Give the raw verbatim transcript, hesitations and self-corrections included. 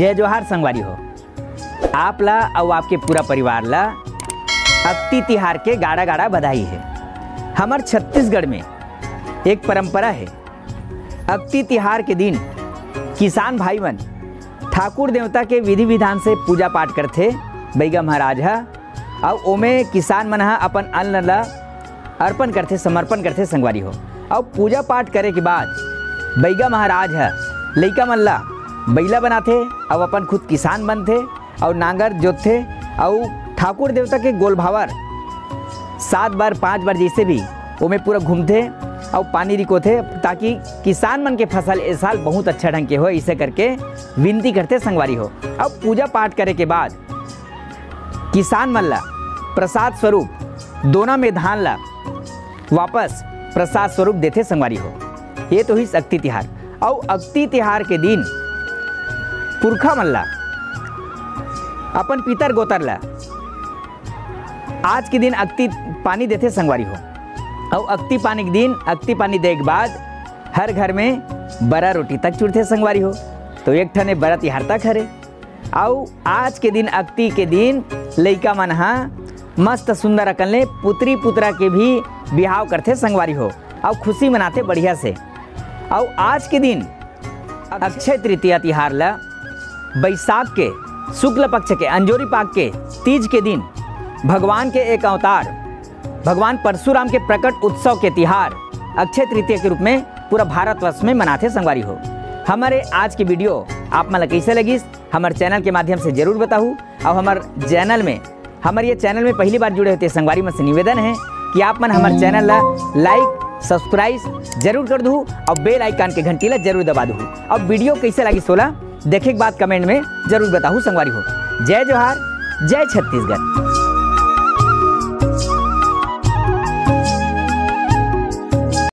जय जोहार संगवारी हो, आप ला अउ आपके पूरा परिवार ला अक्ती तिहार के गाड़ा गाड़ा बधाई हे। हमर छत्तीसगढ़ में एक परंपरा हे, अक्ती तिहार के दिन किसान भाई मन ठाकुर देवता के विधि विधान से पूजा पाठ करथे। बइगा महाराज ह अउ ओमे किसान मन ह अपन अन्न ल अर्पण करथे, समर्पण करथे संगवारी हो। अउ पूजा पाठ करे के बाद बइगा महाराज ह लइका मन ल बइला बनाथे अउ अपन खुद किसान बनथे अउ नांगर जोतथे अउ ठाकुर देवता के गोलभावर सात बार, पांच बार जइसे भी ओमे पूरा घूमथे अउ पानी रिकोथे, ताकि किसान मन के फसल ए साल बहुत अच्छा ढंग के हो, इसे करके विनती करथे संगवारी हो। अउ पूजा पाठ करे के बाद किसान मन ला प्रसाद स्वरूप दोना में धान ला वापस प्रसाद स्वरूप देथे संगवारी हो। ये तो ही अक्ती तिहार। अउ अक्ती तिहार के दिन पुरखा मन ला, अपन पितर गोतर ला आज के दिन अक्ती पानी देथे संगवारी हो। अउ अक्ती पानी के दिन अक्ती पानी दे के बाद हर घर में बरा रोटी तक चुरथे संगवारी हो। तो एक ठने बरा तिहार तक हरे। अउ आज के दिन अक्ती के दिन लइका मन ह मस्त सुंदर अकन ले पुत्री पुतरा के भी बिहाव करथे संगवारी हो, अउ खुशी मनाथे बढ़िया से। अउ आज के दिन अक्षय तृतीया तिहार ल बैसाख के शुक्ल पक्ष के अंजोरी पाख के तीज के दिन भगवान के एक अवतार भगवान परशुराम के प्रकट उत्सव के तिहार अक्षय तृतीया के रूप में पूरा भारतवर्ष में मनाथे संगवारी हो। हमर आज के वीडियो आप मन ला कइसे लगिस, हमर चैनल के माध्यम से जरूर बताहू। अउ हमर चैनल में, हमर ये चैनल में पहली बार जुड़े होते संगवारी मन से निवेदन है कि आप मन हमर चैनल ला लाइक, सब्सक्राइब जरूर कर दू अउ बेल आइकन के घंटी ला जरूर दबा दू। अब वीडियो कइसे लागिस ओला देखे के बाद कमेंट में जरूर बताहू संगवारी हो। जय जोहार, जय छत्तीसगढ़।